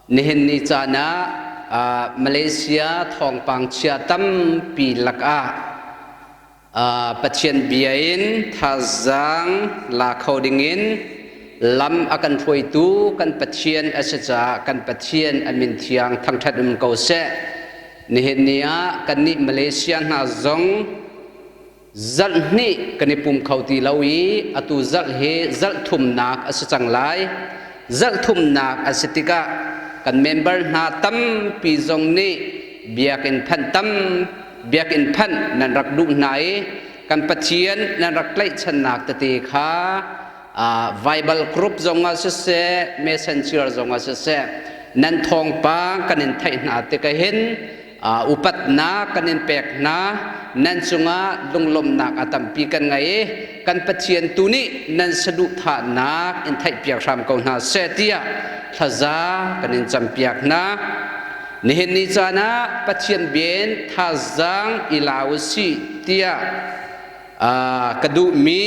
Nihin ni caan ah Malaysia thawngpang chia tampi lakah Pathian bia in thazaang la kho dingin lam a kan hruaitu kan Pathian a si caah kan Pathian a min thiang thangṭhat um ko seh. Nihin ni ah kannih Malaysia hna zong Zarh hnih kan i pum kho ti lo i atu zarh hi zarh thumnak a si cang lai. Zarh thumnak a si tikah kan member hna tampi zong nih biakinn phanh tam biakinn phanh nan rak duh hna i kan Pathian nan rak tlaihchannak tete kha Bible group zong ah siseh messenger zong ah siseh nan thawngpang kan in theih hna tikah hin upatnak kan in pek hna. Nan cungah lunglawmhnak a tampi kan ngei i kan Pathian tu nih nan saduhthahnak in theihpiak hram ko hna seh tiah thlaza kan in campiak hna. Nihin ni caan ah Pathian bien thazaang i la u sih tiah ka duhmi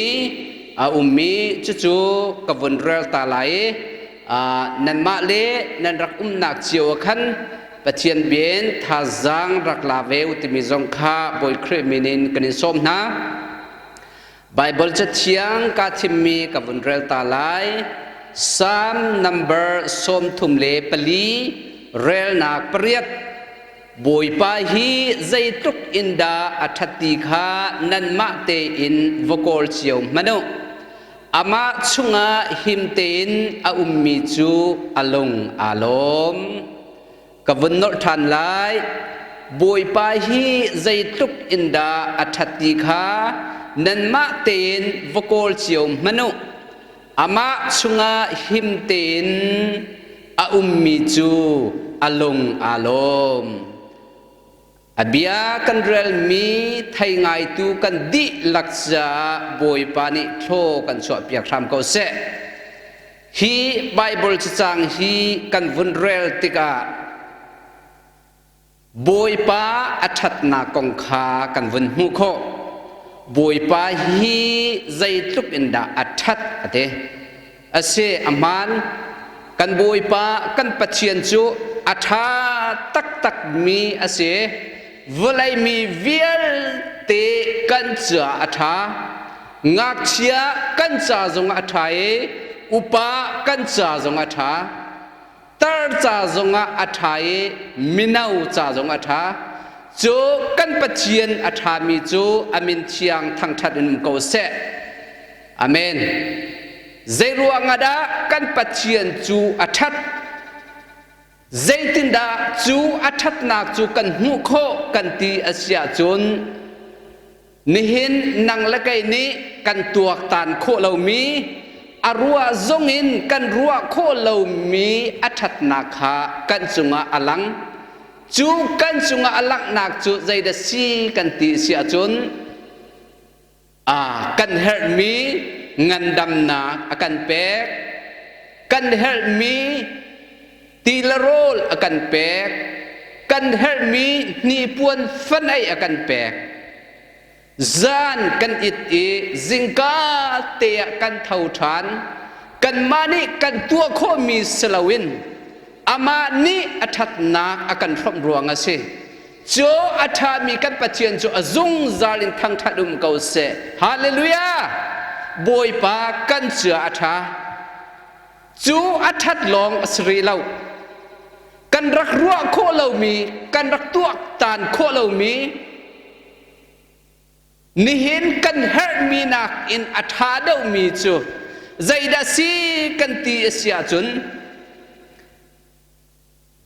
a ummi cucu ka vun rel ta lai i nanmah le nan rak umnak cio ah khan Pathian bien thazaang rak la ve u timi zong kha Bawi Khrih min in kan in sawm hna. Bible cathiang ka thimmi ka vun rel ta lai. Psalm number 34 relnak 8. Bawipa hi zeitluk in dah a ṭhat ti kha nanmah tein va kawl cio hmanh u. Amah chungah him tein a ummi cu a lung aa lawm. Ka vun nolh ṭhan lai. Bawipa hi zeitluk in dah a ṭhat ti kha nanmah tein va kawl cio hmanh u. Amah chungah him tein a ummi cu a lung aa lawm. A bia kan relmi thei ngaitu kan dihlak caah Bawipa nih thlaw kan chuahpiak hram ko seh. Hi Baibal cacang hi kan vun rel tikah Bawipa a ṭhatnak kong kha kan vun hmuh khawh. Bawipa hi zeitluk in dah a ṭhat a ti. A si, a hmaan. Kan Bawipa, kan Pathian cu a ṭha taktakmi a si. Vawlei mi vialte kan caah a ṭha. Ngakchia kan ca zongah a ṭha i upa kan ca zongah a ṭha. Tar ca zongah a ṭha i mino ca zongah a ṭha. Cu kan Pathian a ṭhami cu a min thiang thangṭhat in um ko seh. Amen. Zeiruang ah dah kan Pathian cu a ṭhat? Zeitindah cu a ṭhatnak cu kan hmuh khawh kan ti a si ahcun nihin nang le kei nih kan tuaktan khawh lomi a ruah zongin kan ruah khawh lomi a ṭhatnak kha kan cungah a lang. Cu kan cungah a langhnak cu zeidah si kan ti a si ahcun Kan herhmi ngandamnak a kan pek. Kan herhmi ti le rawl a kan pek. Kan herhmi hnipuan fan-ei a kan pek. Zan kan it i zingka te ah kan tho ṭhan. Kanmah nih kan tuah khawhmi si loin amah nih a ṭhatnak a kan hrawmh ruang a si. Cu a ṭhami kan Pathian cu a zungzal in thangṭhat um ko seh. Hallelujah! Bawipa kan cia a ṭha. Cu a ṭhat lawng a si rih lo. Kan rak ruah khawh lomi, kan rak tuaktan khawh lomi, nihin kan herhmi nakin a ṭha deuhmi cu zeidah si kan ti a si ahcun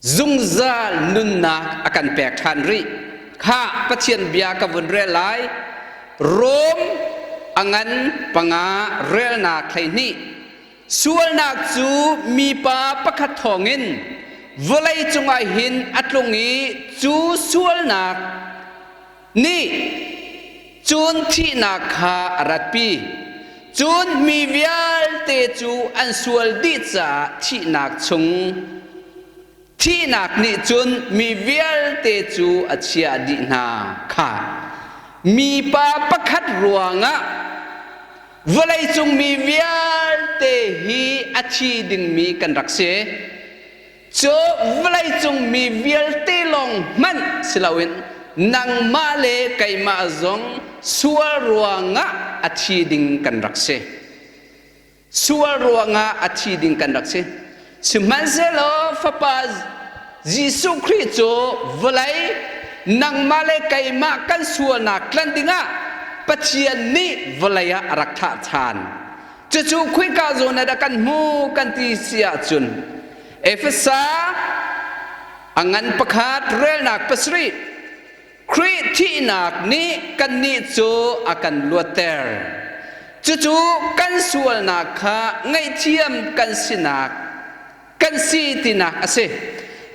zungzal nunnak a kan pek ṭhan rih. Kha Pathian bia ka vun rel lai. Rom a ngan panga relnak 12. Sualnak cu mipa pakhat thawngin vawlei cungah hin a tlung i cu sualnak nih cun thihnak kha a ratpi. Cun mi vialte cu an sual dih caah thihnak chung thihnak nih cun mi vialte cu a chiah dih hna kha mipa pakhat ruangah vawleicung mi vialte hi a thi dingmi kan rak si. Cu vawleicung mi vialte lawng hmanh si loin nangmah le keimah zong sual ruangah a thi ding kan rak si. Sual ruangah a thi ding kan rak si. Sihmanhsehlaw Fapa Jesuh Khrih cu vawlei nangmah le keimah kan sualnak tlanh dingah Pathian nih vawlei ah a rak thlah ṭhan. Cucu khika zawn ah dah kan hmu kan ti si ahcun Efesa a ngan pakhat relnak pasarih Khrih thihnak nih kannih cu a kan luatter. Cucu kan sualnak kha ngaihthiam kan sinak kan si tinak a si.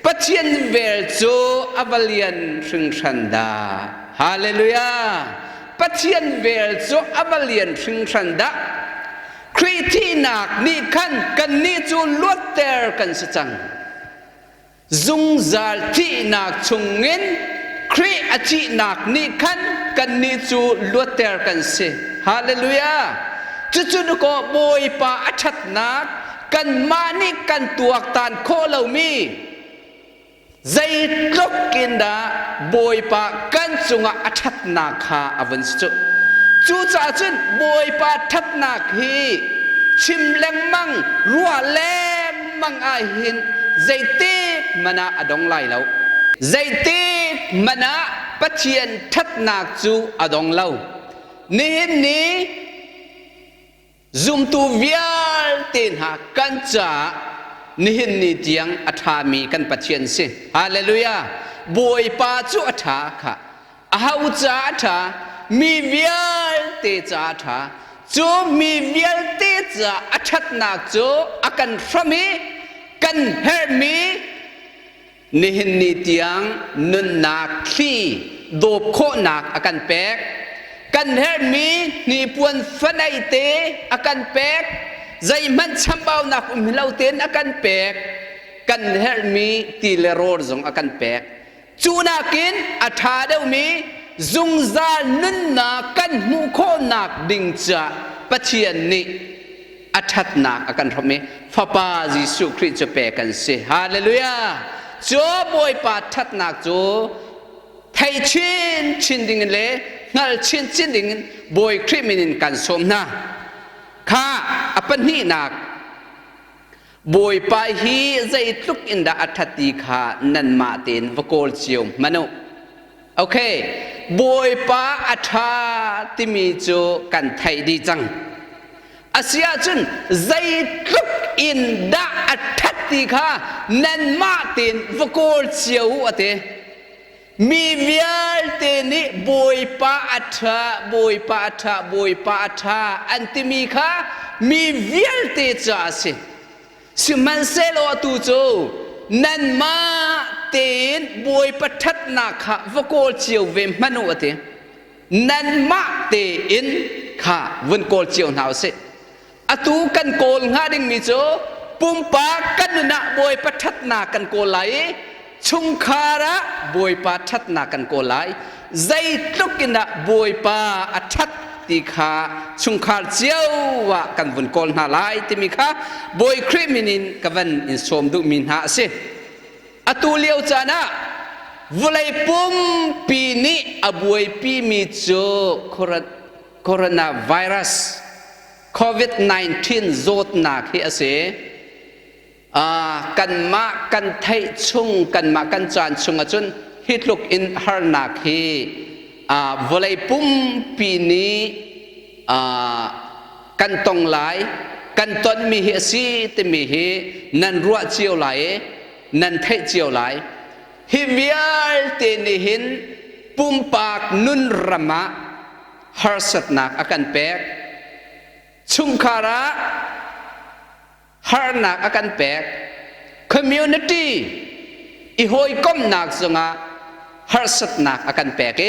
Pathian vel cu a va lian hringhran dah. Hallelujah! Pathian vel cu a va lian hringhran dah. Khrih thihnak nih khan kannih cu luatter kan si cang. Zungzal thihnak chungin Khrih a thihnak nih khan kannih cu luatter kan si. Hallelujah! Cucu kaw Bawipa a ṭhatnak kanmah nih kan tuaktan khawh lomi zeitluk in dah Bawipa kan cungah a ṭhatnak kha a vun si cu. Cucaah cun Bawipa ṭhatnak hi chim lengmang, ruah lengmang ahhin zeitik hmanh ah a dong lai lo. Zeitik hmanh ah Pathian ṭhatnak cu a dong lo. Nihin ni zumtu vialte hna kan caah nihin ni tiang a ṭhami kan Pathian si. Hallelujah! Bawipa cu a ṭha kha. Aho ca a ṭha? Mi vialte ca a ṭha. Cu mi vialte ca a ṭhatnak cu a kan hram i kan herhmi nihin ni tiang nunnak thli dawp khawhnak a kan pek. Kan herhmi hnipuan fanei te a kan pek. Zeihmanh chambaunak um lo tein a kan pek. Kan herhmi ti le rawl zong a kan pek. Cu nakin a ṭha deuhmi zungzal nunnak kan hmuh khawhnak ding caah Pathian nih a ṭhatnak a kan hrawmh i Fapa Jesuh Khrih cu pek kan si. Hallelujah! Cu Bawipa ṭhatnak cu thei chinchin dingin le hngal chinchin dingin Bawi Khrih min in kan sawm hna. Kha a pahnihnak Bawipa hi zeitluk in dah a ṭhat ti kha nanmah tein va kawl cio hmanh u. Okay, Bawipa a ṭha timi cu kan theih dih cang. Asi ahcun zeitluk in dah a ṭhat ti kha nanmah tein va kawl cio u a ti. Mi vialte nih Bawipa a ṭha, Bawipa a ṭha, Bawipa a ṭha an timi kha mi vialte ca a si. Sihmanhsehlaw atu cu nanmah tein Bawipa ṭhatnak kha va kawl cio ve hmanh u a ti. Nanmah tein kha vun kawl cio hna u sih. Atu kan kawl hnga dingmi cu pumpak kan nun ah Bawipa ṭhatnak kan kawl lai i chungkhar ah Bawipa ṭhatnak kan kawl lai. Zeitluk in dah Bawipa a ṭhat ti kha chungkhar cio ah kan vun kawl hna lai timi kha Bawi Khrih min in ka van in sawm duhmi hna a si. Atu lio caan ah vawlei pumpi nih a buaipimi cu coronavirus COVID-19 zawtnak hi a si. Kanmah kan theih chung, kanmah kan caan chung ahcun hi tluk in harnak hi vawlei pumpi nih kan tong lai, kan tonmi hi a si timi hi nan ruah cio lai i nan theih cio lai. Hi vialte nih hin pumpak nun ram ah harsatnak a kan pek. Chungkhar ah harnak a kan pek. Community i hawikomhnak zongah harsatnak a kan pek i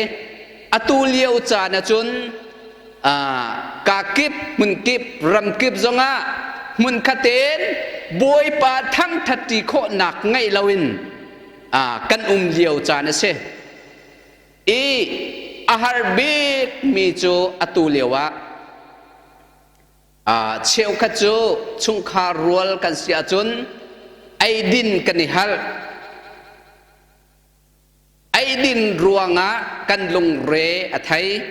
atu lio caan ahcun kakip hmunkip ramkip zongah hmunkhat in Bawipa thangṭhat khawhnak ngeih loin kan um lio caan a si. I a har bikmi cu atu lio ah cheukhat cu chungkhar rual kan si ahcun. Eidin kan i halh. Eidin ruangah kan lungre a thei.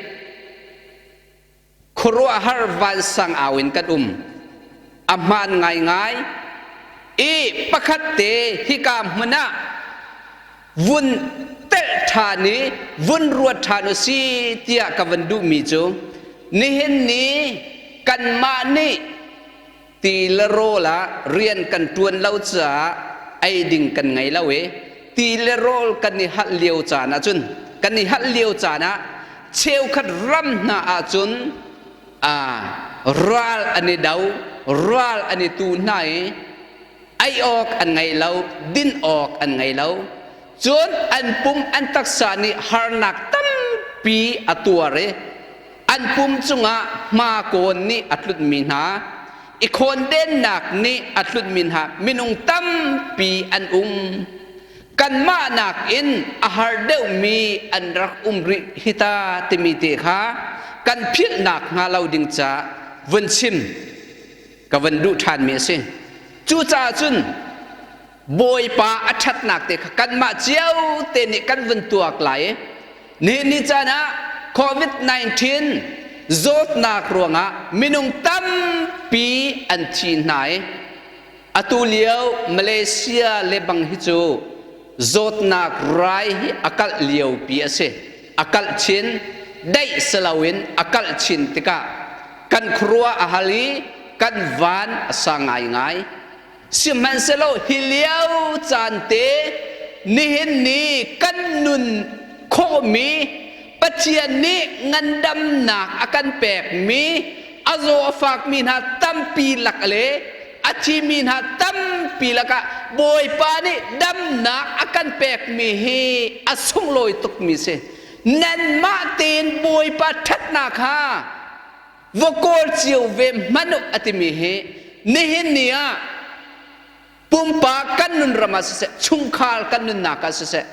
Khuaruahhar vansang au in kan um. A hmaan ngaingai. I pakhat te hika hmun ah vun telh ṭhan i vun ruat ṭhan u si tiah ka van duhmi cu nihin ni kanmah nih ti le rawl ah rian kan ṭuan lo caah ei ding kan ngei lo i ti le rawl kan i halh lio caan ahcun kan i halh lio caan ah cheukhat ram hna ahcun ral an i do ral an i tu hna i ei awk an ngei lo din awk an ngei lo cun an pum an taksa nih harnak tampi a tuar i an pum cungah hmakawn nih a tlunhmi hna i khawndennak nih a tlunhmi hna minung tampi an um. Kanmah nakin a har deuhmi an rak um rih hita timi te kha kan philhnak hnga lo ding ca vun chim ka van duh ṭhanmi a si. Cucaah cun Bawipa a ṭhatnak te kha kanmah cio te nih kan vun tuak lai i nihin ni caan ah COVID-19 zawtnak ruangah minung tampi an thi hna i atu lio Malaysia le bang hi cu zawtnak rai hi a kalh liopi a si. A kalh chin, daih si loin a kalh chin tikah kan khuaruah a hal i kan van a sa ngaingai. Sihmanhsehlaw hi lio caan te nihin ni kan nun khawhmi Pathian nih ngandamnak a kan pekmi a zaw a fakmi hna tampi lak le a thimi hna tampi lakah Bawipa nih damnak a kan pekmi hi a sunglawi tukmi si. Nanmah tein Bawipa ṭhatnak kha va kawl cio ve hmanh u a timi hi nihin ni ah pumpak kan nun ram ah siseh chungkhar kan nunnak ah siseh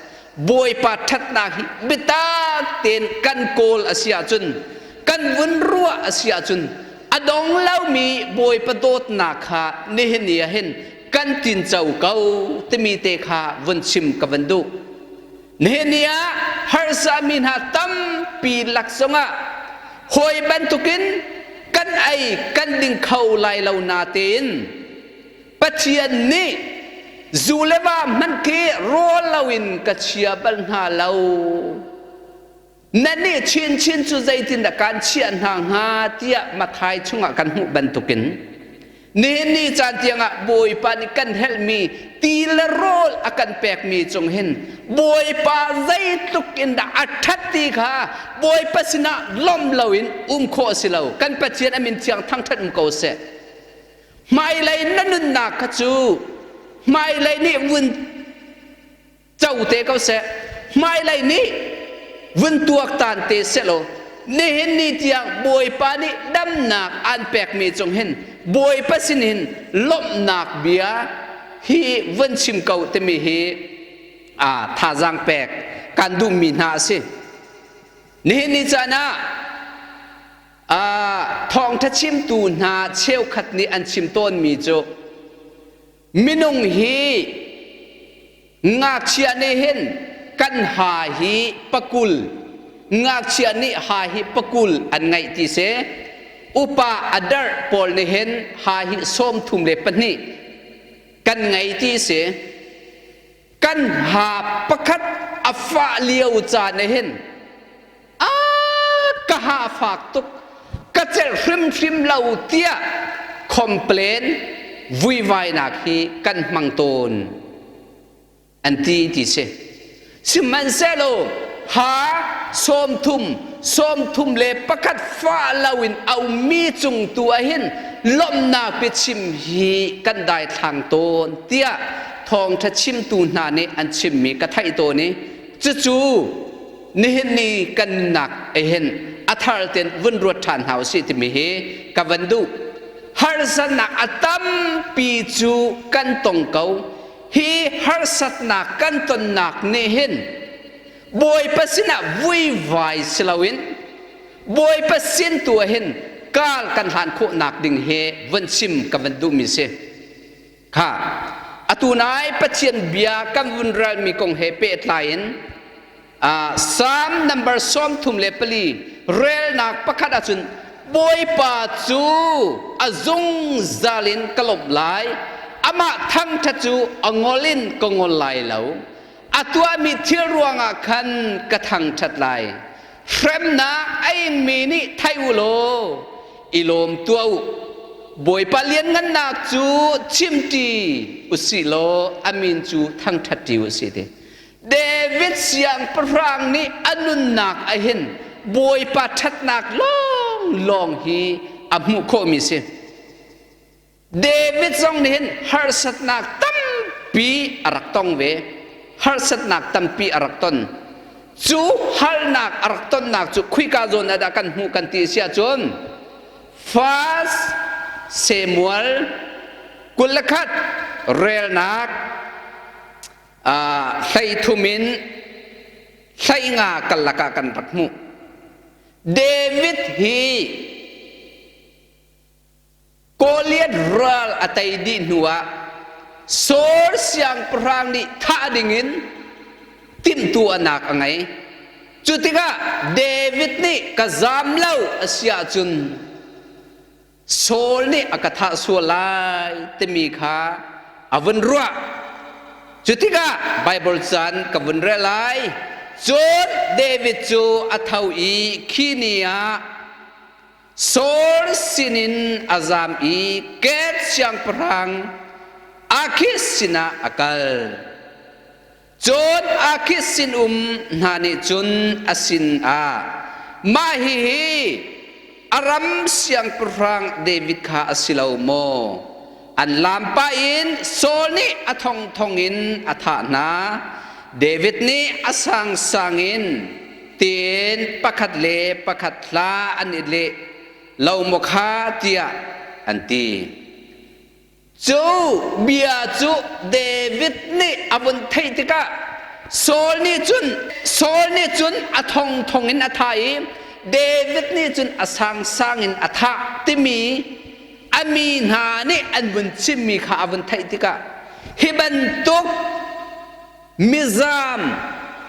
Bawipa ṭhatnak hi biatak tein kan kawl a si ahcun kan vun ruah a si ahcun a dong lomi Bawipa dawtnak kha nihin ni ah hin kan tinco ko timi te kha vun chim ka van duh. Nihin ni ah harsami hna tampi lak zongah hawi bantukin kan ei kan ding kho lai lo natein Pathian nih zu le va hmanh khi rawl loin ka chia bal hna lo. Nannih chinchin cu zeitindah kaan chiah hna hnga tiah Matthai chungah kan hmuh bantukin nihin ni caan tiangah Bawipa nih kan helhmi ti le rawl a kan pekmi cung hin Bawipa zeitluk in dah a ṭhat ti kha Bawipa sinah lawmh loin um khawh a si lo. Kan Pathian a min thiang thangṭhat um ko seh. Hmailei na nunnak kha cu hmailei nih vun co te ko seh hmailei nih vun tuaktan te sehlaw nihin ni tiang Bawipa nih damnak an pekmi cung hin Bawipa sin hin lawmhnak bia hi vun chim ko timi hi a thazaang pek kan duhmi hna a si. Nihin ni caan ah thawngṭha chimtu hna cheukhat nih an chim tawnmi cu Minung hi ngakchia nih hin kan ha hi pakul ngakchia nih ha hi pakul an ngeih ti si upa a darh pawl nih hin ha hi 32 kan ngei ti si kan ha pakhat a fah lio caan hin a ka ha fak tuk ka celh hrimhrim lo tiah complain vuivainak hi kan hmang tawn an ti ti si sihmanhsehlaw ha 30 31 fa loin a ummi cung tu ah hin lawmhnak biachim hi kan daithlang tawn tiah thawngṭha chimtu hna nih an chimmi ka theih tawn i cucu nihin ni kan nunnak hin a thar ten vun ruat ṭhan hna usih timi hi ka van duh. Harsatnak a tampi cu kan tong ko. Hi harsatnak kan tonnak nih hin Bawipa sinah vuivai si loin Bawipa sin tu ah hin kaal kan hlan khawhnak ding hi vun chim ka van duhmi si. Kha. Atu nai Pathian bia kan vun relmi kong he pehtlai in Psalm number 34 relnak pakhat ahcun Bawipa cu a zungzal in ka lawmh lai, amah thangṭhat cu a ngol in ka ngol lai lo. A tuahmi thil ruangah khan ka thangṭhat lai. Hremnak a ingmi nih thei u law i lawm tuah u. Bawipa lianngannak cu chimṭi usih law a min cu thangṭhatṭi usih ti. David siangpahrang nih a nunnak ahhin Bawipa ṭhatnak lawnglawng hi a hmuh khawhmi si. David zong nih hin harsatnak tampi a rak tong ve. Harsatnak tampi a rak ton. Cu harnak a rak tonnak cu khuika zawn ah dah kan hmuh kan ti si ahcun First Samuel 21 relnak 13 in 15 karlak ah kan rak hmuh. David hi Goliath ral a tei dih hnuah Saul siangpahrang nih thah dingin timhtuahnak a ngei. Cu tikah David nih ka zam lo a si ahcun Saul nih a ka thah sual lai timi kha a vun ruah. Cu tikah Baibal caan ka vun rel lai. Cun David cu a tho i khi ni ah Saul sinin a zam i Gad siangpahrang Akhish sinah a kal. Cun Akhish sinum hna nih cun a sinah, Mah hihi a ram siangpahrang David kha a si lo maw? An lam pah in Saul nih a thongthong in a thah hna. David nih a sangsang in tiin pakhat le pakhat hla an i leh lo maw kha tiah an ti. Cu bia cu David nih a vun theih tikah Saul nih cun Saul nih cun a thongthong in a thah i David nih cun a sangsang in a thah timi a mi hna nih an vun chimmi kha a vun theih tikah hi bantuk mizam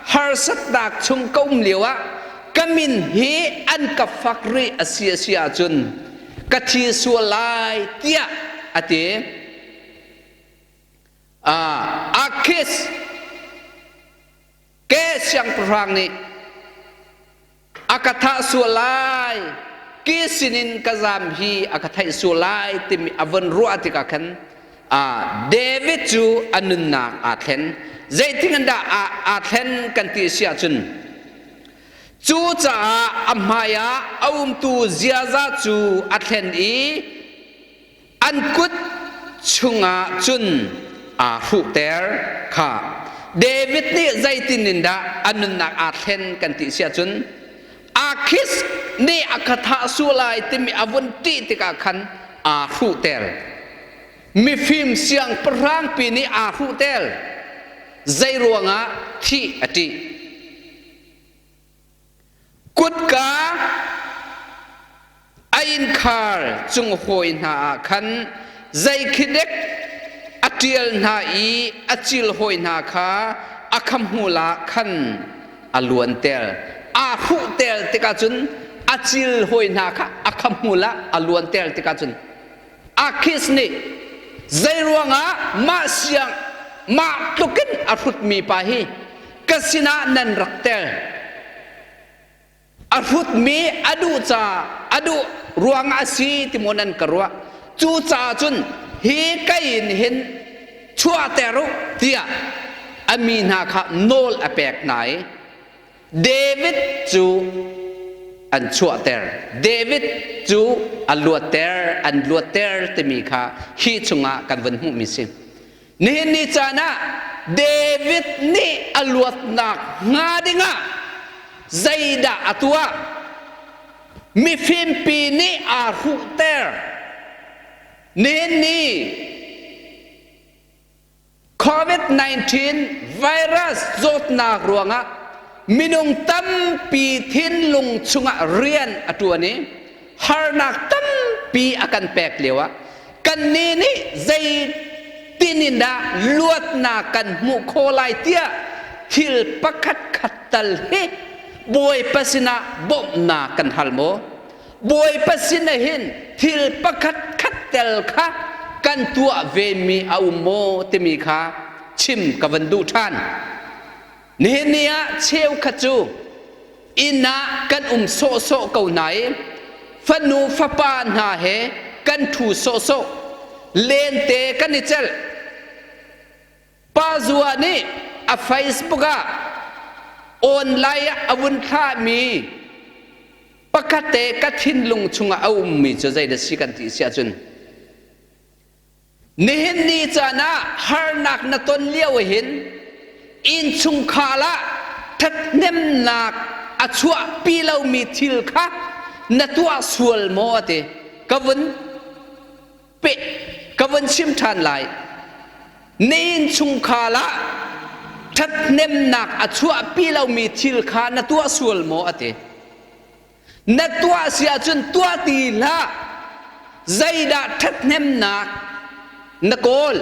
harsatnak chung ka um lio ah ka min hi an ka fak rih a si a si ahcun ka thi sual lai tiah a ti. Akis ke siangpahrang nih a ka thah sual lai ki sinin ka zam hi a ka theih sual lai timi a von ruah tikah khan David cu a nunnak aa thlen. Zeitin in dah aa thlen kan ti si ahcun cucaah a hmai ah a umtu ziaza cu a thlen i an kut chungah cun aa hruhter kha. David nih zeitin in dah a nunnak aa thlen kan ti si ahcun Akis nih a ka thah sual lai timi a vun ṭih tikah khan aa hruhter. Mifim siangpahrangpi nih aa hruhter. Zei ruangah thih a ṭih? Kutka a innkhar cung hawi hna ah khan zei khi dek a ṭial hna i a cil hawi hna kha a khamhmul ah khan a luanter. Aa hruhter tikah cun a cil hawi hna kha a khamhmul ah a luanter tikah cun Akis nih zei ruangah mah siang mah tlukin a hrutmi pa hi ka sinah nan rak tel. A hrutmi a duh ca a duh ruangah a si ti maw nan ka ruah. Cucaah cun hi ka in hin chuahter u tiah a mi hna kha nawl a pek hna i David cu an chuahter. David cu a luatter, an luatter timi kha hi chungah kan vun hmuhmi si. Nihin ni caan ah David nih a luatnak hnga dingah zeidah a tuah? Mifimpi nih aa hruhter. Nihin ni COVID-19 virus zawtnak ruangah minung tampi thinlung chungah rian a ṭuan i harnak tampi a kan pek lioah kannih nih zei Zeitin in dah luatnak kan hmuh khawh lai tiah thil pakhat khat tal hi Bawipa sinah bawmhnak kan hal maw? Bawipa sin ah hin thil pakhat khat tel kha kan tuah ve mi a um maw timi kha chim ka van duh ṭhan. Nihin ni ah cheukhat cu inn ah kan um sawhsawh ko hna i fanu fapa hna he kan ṭhu sawhsawh, lente kan i celh. Pa Zua nih a Facebook ah online ah a vun thlahmi pakhat te ka thinlung chungah a ummi cu zeidah si kan ti si ahcun Nihin ni caan ah harnak na ton lio hin innchungkhar ah ṭhathnemnak a chuahpi lomi thil kha na tuah sual maw a ti. Ka vun peh, ka vun chim ṭhan lai. Na innchungkhar ah ṭhathnemnak a chuahpi lomi thil kha na tuah sual maw a ti. Na tuah si ahcun tuah ti hlah. Zeidah ṭhathnemnak na kawl?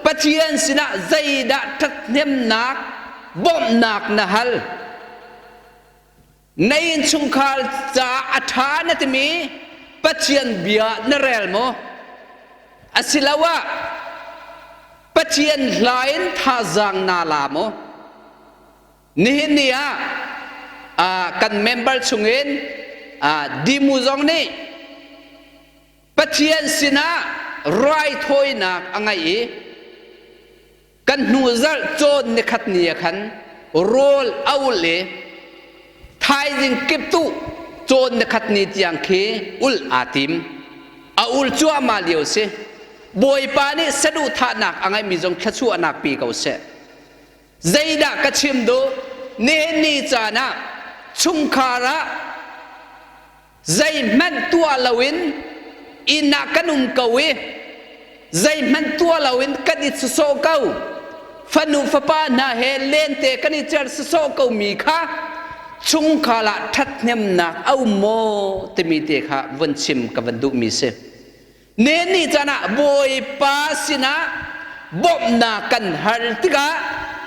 Pathian sinah zeidah ṭhathnemnak bawmhnak na hal? Na innchungkhar caah a ṭha na timi Pathian bia na rel maw? Asiloah Pathian hla in thazaang naa la maw? Nihin ni ah kan member chungin Dimu zong nih Pathian sinah raithawinak a ngeih i kan hnu zarh cawn nikhat ni ah khan rawl a ulh i thaizing kiptuh cawn nikhat ni tiang khi ulh aa tim. A ul cuahmah lio si. Bawipa nih saduhthahnak a ngeihmi zong thluachuahnak pe ko seh. Zeidah ka chim duh? Nihin ni caan ah chungkhar ah zeihmanh tuah loin inn ah kan um ko i zeihmanh tuah loin kan i sawsawh ko. Fanu fapa hna he lente kan i cer sawsawh ko mi kha chungkhar ah ṭhathnemnak a um maw timi te kha vun chim ka van duhmi si. Ne ni caan ah Bawipa sinah bawmhnak kan hal tikah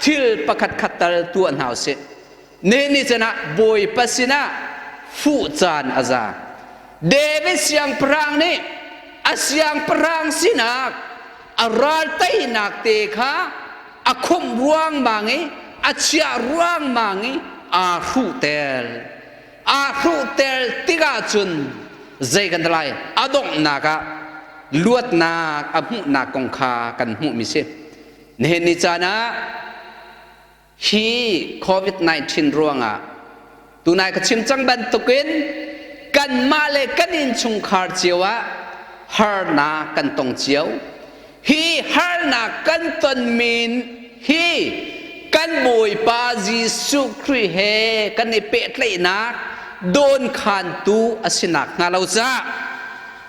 thil pakhat khat tal tuah hna usih. Ne ni caan ah Bawipa sinah fuh caan a za. David siangpahrang nih a siangpahrang sinak a ral teinak te kha a khumh ruangmang i a chiah ruangmang i aa hruhter. Aa hruhter tikah cun zei kan ti lai a donghnak ah luatnak a hmuhnak kong kha kan hmuhmi si. Nihin ni caan ah hi COVID-19 ruangah tunai ka chim cang bantukin kanmah le kan innchungkhar cio ah harnak kan tong cio. Hi harnak kan tonmi hi kan Bawipa Jesuh Khrih he kan i pehtlaihnak dawnkhantu a si nakhnga lo caah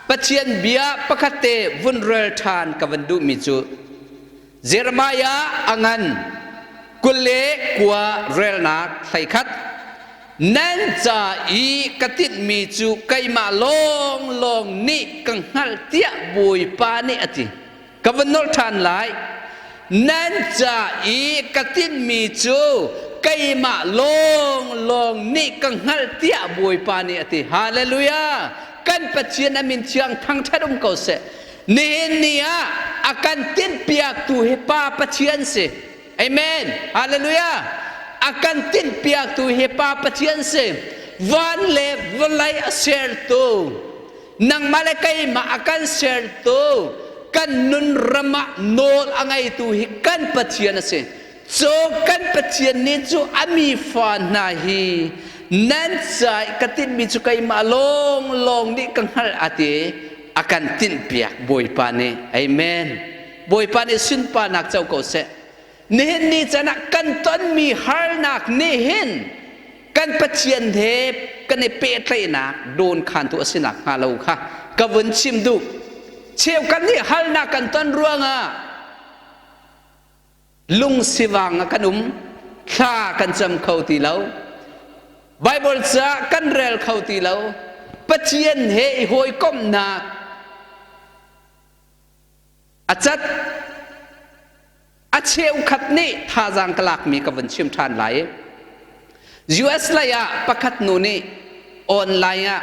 Pathian bia pakhat te vun rel ṭhan ka van duhmi cu Jeremiah a ngan 29 relnak 11 nan ca i ka tinhmi cu keimah lawnglawng nih ka hngalh tiah Bawipa nih a ti. Ka van nolh ṭhan lai. Nan ca i ka tinhmi cu keimah lawnglawng nih ka hngalh tiah Bawipa nih a ti. Hallelujah! Kan Pathian a min thiang thangṭhat um ko seh. Nihin ni ah a kan tinhpiaktu hi Pa Pathian si. Amen. Hallelujah. A kan tinhpiaktu hi Pa Pathian si. Van le vawlei a sertu. Nangmah le keimah a kan sertu. Kan nun ram ah nawl a ngeitu hi kan Pathian a si. Cu kan Pathian nih cu a mi fa hna hi nan ca i ka tinhmi cu keimah lawnglawng nih ka hngalh a ti a kan tinhpiak Bawipa nih. Amen. Bawipa nih sunparnak co ko seh. Nihin ni caan ah kan tonmi harnak nih hin kan Pathian he kan i pehtlaihnak dawnkhantu a si nakhnga lo kha ka vun chim duh. Cheukhat nih harnak kan ton ruangah lungsivang ah kan um, thla kan cam kho ti lo. Bible ca kan rel kho ti lo. Pathian he i hawikomhnak a cat. A cheukhat nih thazaang ka lakmi ka vun chim ṭhan lai. US lei ah pakhat nu nih online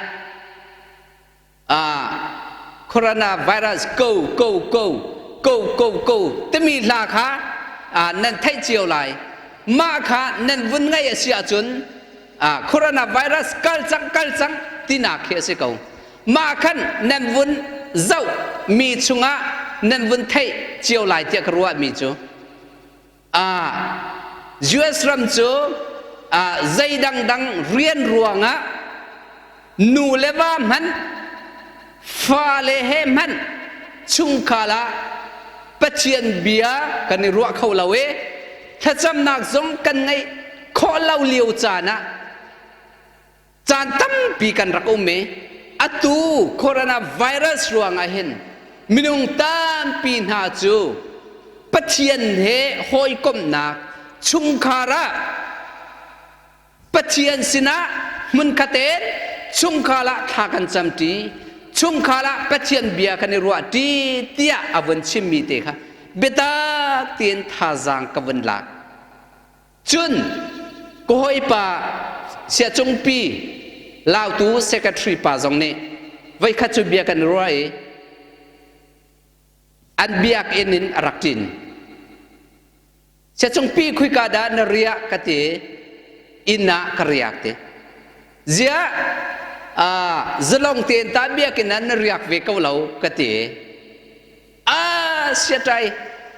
ah coronavirus go go go go go go timi hla kha nan theih cio lai. Mah kha nan vun ngaih a si ahcun coronavirus kal cang kal cang tinak khi a si ko. Mah khan nan vun zoh mi chungah nan vun theih cio lai tiah ka ruahmi cu US ram cu zei dangdang rian ruangah nu le va hmanh fale he hmanh chungkhar ah Pathian bia kan i ruah kho lo i thlacamnak zong kan ngeih khawh lo lio caan ah Caan tampi kan rak um i atu coronavirus ruangah hin minung tampi hna cu Pathian he hawikomhnak chungkhar ah Pathian sinah hmunkhat in chungkhar ah thla kan camṭi chungkhar ah Pathian bia kan i ruahṭi tiah a vun chimmi te kha biatak tein thazaang ka vun lak. Cun ka hawipa siacungpi Lautu secretary pa zong nih voikhat cu bia kan ruah i an biakinn in a rak ṭin. Siacungpi khuika dah na riah ka ti inn ah ka riak ti. Ziah zalong tein ta biakinn ah na riak ve ko lo ka ti. A siaṭai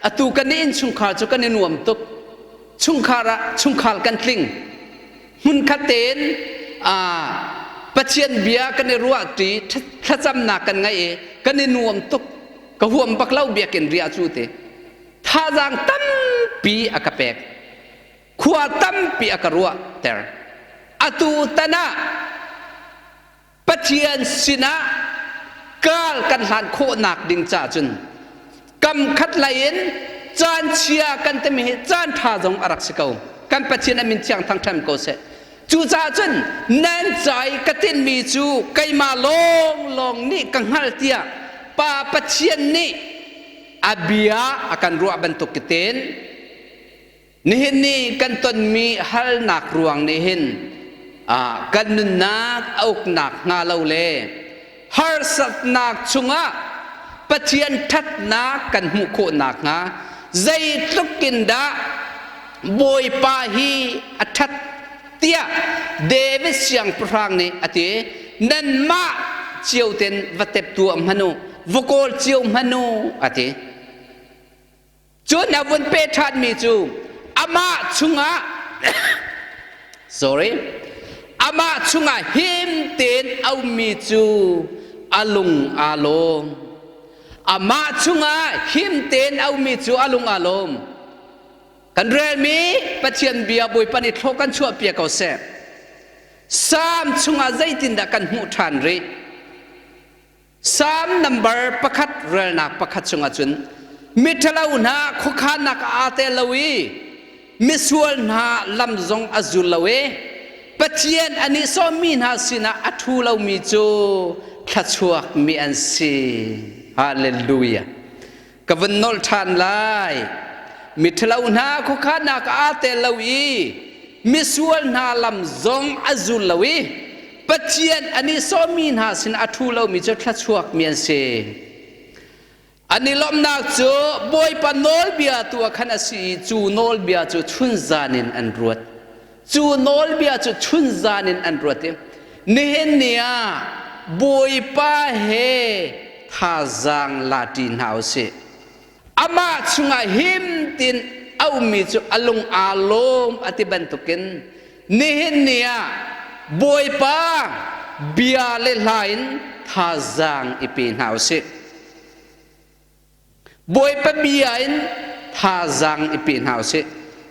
atu kan i innchungkhar cu kan i nuam tuk. Chungkhar ah chungkhar kan tling. Hmunkhat tein Pathian bia kan i ruahṭi, thlacamnak kan ngei i kan i nuam tuk. Ka huam bak lo biakinn riah cu ti. Thazaang tampi a ka pek. Khua tampi a ka ruahter. Atu tan ah Pathian sinah kal kan hlan khawhnak ding ca cun kam khat lei in caan chia kan timi hi caan ṭha zong a rak si ko. Kan Pathian a min thiang thangṭhan ko seh. Cucaah cun nan ca i ka tinhmi cu keimah lawnglawng nih ka hngalh tiah Pa Pathian nih a bia a kan ruah bantuk tein Nihin ni kan tonmi halnak ruang nih hin kan nunnak a uknak hnga lo le harsatnak chungah Pathian ṭhatnak kan hmuh khawh nakhnga zeitluk in dah Bawipa hi a ṭhat tiah David siangpahrang nih a ti. Nanmah cio ten va tep tuah hmanh u, va kawl cio hmanh u, a ti. Cun a vun pe ṭhanmi cu amah chungah sorry amah chungah him tein a ummi cu a lung aa lawm. Amah chungah him tein a ummi cu a lung aa lawm. Kan relmi Pathian bia Bawipa nih thlaw kan chuahpiak ko seh. Salm chungah zeitindah kan hmuh ṭhan rih? Salm nambar pakhat relnak pakhat chungah cun miṭhalo hna khuakhannak ah aa tel lo i misual hna lam zong a zul lo i Pathian a nihsawhmi hna sinah a ṭhu lomi cu thluachuakmi an si. Hallelujah. Ka vun nolh ṭhan lai. Miṭhalo hna khuakhannak ah aa tel lo i misual hna lam zong a zul lo i Pathian a nihsawhmi hna sin a ṭhu lomi cu thluachuakmi an si. An i lawmhnak cu Bawipa nawlbia tu ah khan a si i cu nawlbia cu chunzan in an ruat. Cu nawlbia cu chunzan in an ruat i nihin ni ah Bawipa he thazaang la ṭi hna u sih. Amah chungah him tiin a ummi cu a lung aa lawm a ti bantukin nihin ni ah Bawipa bia le hla in thazaang i pe hna u sih. Bawipa bia in thazaang i pe hna usih.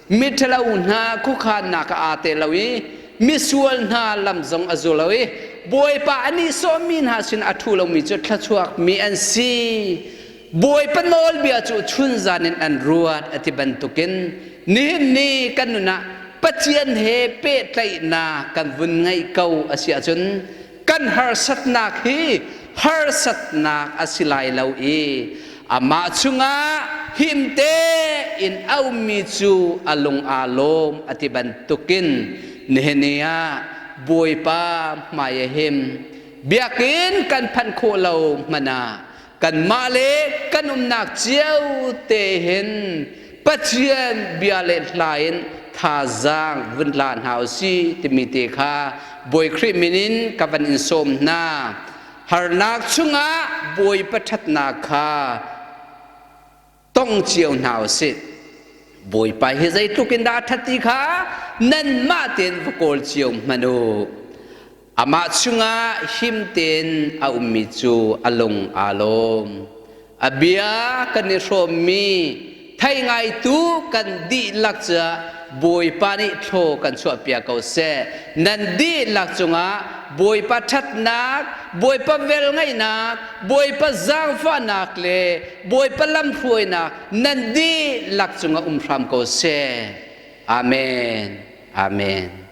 Miṭhalo hna khuakhannak ah aa tel lo i misual hna lam zong a zul lo i Bawipa a nihsawhmi hna sin a ṭhu lomi cu thluachuakmi an si. Bawipa nawlbia cu chunzan in an ruat a ti bantukin nihin ni kan nun ah Pathian he pehtlaihnak kan vun ngeih ko a si ahcun kan harsatnak hi harsatnak a si lai lo i. Amah chungah himte in a ummi cu a lung aa lawm a ti bantukin nihin ni ah Bawipa hmai a him. Biakinn kan phanh khawh lo hmanh ah kanmah le kan umnak cio te hin Pathian bia le hla in thazaang vun la hna u si timi te kha Bawi Khrih min in ka van in sawm hna. Harnak chungah Bawipa ṭhatnak kha tong cio hna u sih. Bawipa hi zeitluk in dah a ṭhat ti kha nanmah tein va kawl cio hmanh u. Amah chungah him tein a ummi cu a lung aa lawm. A bia kan i hrawmmi thei ngaitu kan dihlak caah Bawipa nih thlaw kan chuahpiak ko seh. Nan dihlak cungah Bawipa ṭhatnak, Bawipa velngeihnak, Bawipa zaangfahnak le Bawipa lamhruainak nan dihlak cungah um hram ko seh. Amen. Amen.